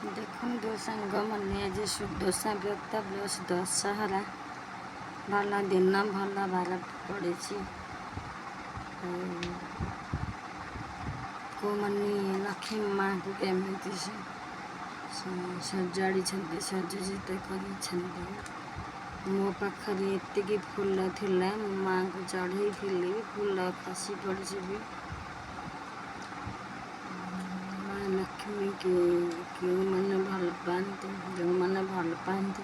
ଦେଖନ୍ତୁ ସାଙ୍ଗମାନେ, ଆଜି ସୁଦଶା ବ୍ରତ ପ୍ଲସ୍ ଦଶହରା। ଭଲ ଦିନ, ଭଲ ବାର ପଡ଼ିଛି। କେଉଁମାନେ ଲକ୍ଷ୍ମୀ ମାଆଙ୍କୁ କେମିତି ସଜାଡ଼ିଛନ୍ତି, ସଜ୍ଜିତ କରିଛନ୍ତି। ମୋ ପାଖରେ ଏତିକି ଫୁଲ ଥିଲା, ମୁଁ ମାଆଙ୍କୁ ଚଢ଼େଇଥିଲି, ଫୁଲ ଖସି ପଡ଼ିଛି ବି। ମା ଲକ୍ଷ୍ମୀ କେଉଁମାନେ ଭଲ ପାଆନ୍ତି? ଯେଉଁମାନେ ଭଲ ପାଆନ୍ତି,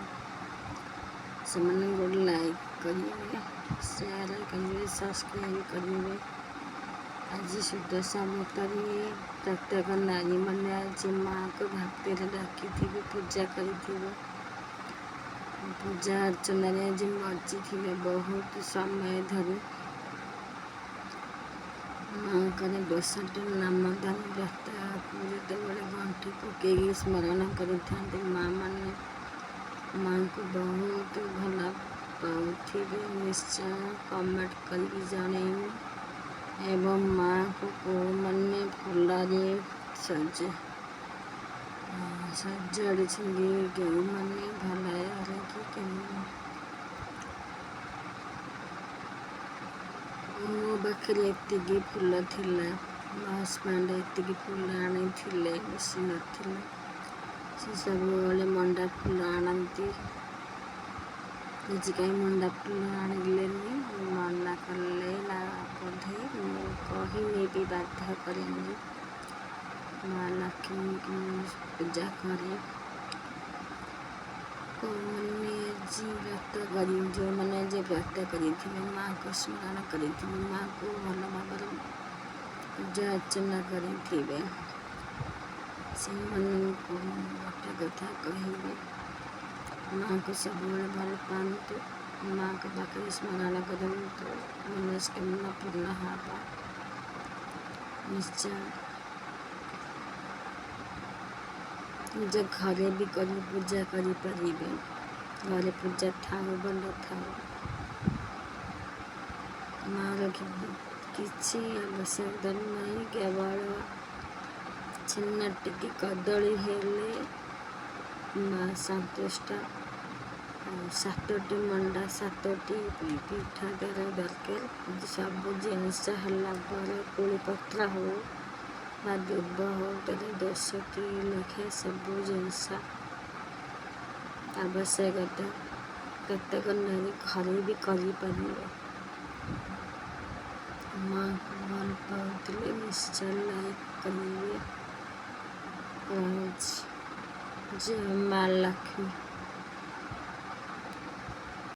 ସେମାନେ ଗୋଟେ ଲାଇକ୍ କରିବେ, ସେୟାର କରିବେ, ସବସ୍କ୍ରାଇବ୍ କରିବେ। ଆଜି ସୁଦଶା ବ୍ରତରେ ପ୍ରତ୍ୟେକ ନାରୀମାନେ ଆଜି ମାଆକୁ ଭକ୍ତିରେ ଡାକିଥିବେ, ପୂଜା କରିଥିବେ, ପୂଜା ଅର୍ଚ୍ଚନାରେ ଆଜି ମଜିଥିବେ ବହୁତ ସମୟ ଧରି। ମାଆଙ୍କର 62 ନାମ ଧରି ବ୍ରତକୁ ଯେତେବେଳେ ଗଣ୍ଠି ପକେଇକି ସ୍ମରଣ କରିଥାନ୍ତି, ମାଆମାନେ ମାଆଙ୍କୁ ବହୁତ ଭଲ ପାଉଥିବେ ନିଶ୍ଚୟ। କମେଣ୍ଟ କରିକି ଜଣେଇବେ ଏବଂ ମାଆଙ୍କୁ କେଉଁମାନେ ଫୁଲରେ ସଜାଡ଼ିଛନ୍ତି, କେଉଁମାନେ ଭଲ କି କେଉଁ। ମୋ ପାଖରେ ଏତିକି ଫୁଲ ଥିଲା। ମୋ ହଜବେଣ୍ଡ ଏତିକି ଫୁଲ ଆଣିଥିଲେ, ବେଶୀ ନଥିଲା। ସେ ସବୁବେଳେ ମଣ୍ଡା ଫୁଲ ଆଣନ୍ତି। ଆଜି କାହିଁ ମଣ୍ଡା ଫୁଲ ଆଣିଲେନି, ମନା କଲେ ନା ବୋଧେ। ମୁଁ କହିନି ବି, ବାଧ୍ୟ କରେନି। ମା ଲକ୍ଷ୍ମୀଙ୍କୁ ମୁଁ ପୂଜା କରେ। କେଉଁମାନେ ଆଜି ବ୍ରତ କରି, ଯେଉଁମାନେ ଆଜି ବ୍ରତ କରିଥିବେ, ମାଆଙ୍କୁ ସ୍ମରଣ କରିଥିବେ, ମାଆଙ୍କୁ ଭଲ ଭାବରେ ପୂଜା ଅର୍ଚ୍ଚନା କରିଥିବେ, ସେଇମାନଙ୍କୁ ମୁଁ ଗୋଟେ କଥା କହିବି: ମାଆଙ୍କୁ ସବୁବେଳେ ଭଲ ପାଆନ୍ତୁ, ମାଆଙ୍କ ପାଖରେ ସ୍ମରଣ କରନ୍ତୁ, ମନସ୍କାମନା ପୂର୍ଣ୍ଣ ହେବ ନିଶ୍ଚୟ। ନିଜ ଘରେ ବି କରି ପୂଜା କରିପାରିବେ। ଘରେ ପୂଜା ଥାଉ ବା ନଥାଉ, ମାଆର କିଛି ଆବଶ୍ୟକତା ନାହିଁ। କେବଳ ଛେନା ଟିକେ, କଦଳୀ ହେଲେ ମା ସନ୍ତୁଷ୍ଟ। ଆଉ ସାତଟି ମଣ୍ଡା, ସାତଟି ପିଠା ଦ୍ୱାରା ଦରକାର। ସବୁ ଜିନିଷ ହେଲା ପରେ କୋଳି ପତ୍ର ହଉ ବା ଦୁବ ହଉ, ତାର 10ଟି ଲେଖାଏଁ ସବୁ ଜିନିଷ ଆବଶ୍ୟକତା। ପ୍ରତ୍ୟେକ ନାରୀ ଘରେ ବି କରିପାରିବେ। ମାଆକୁ ଭଲ ପାଉଥିଲେ ନିଶ୍ଚୟ ଲାଇକ୍ କରିବେ। ରହୁଛି। ଜୟ ମା ଲକ୍ଷ୍ମୀ।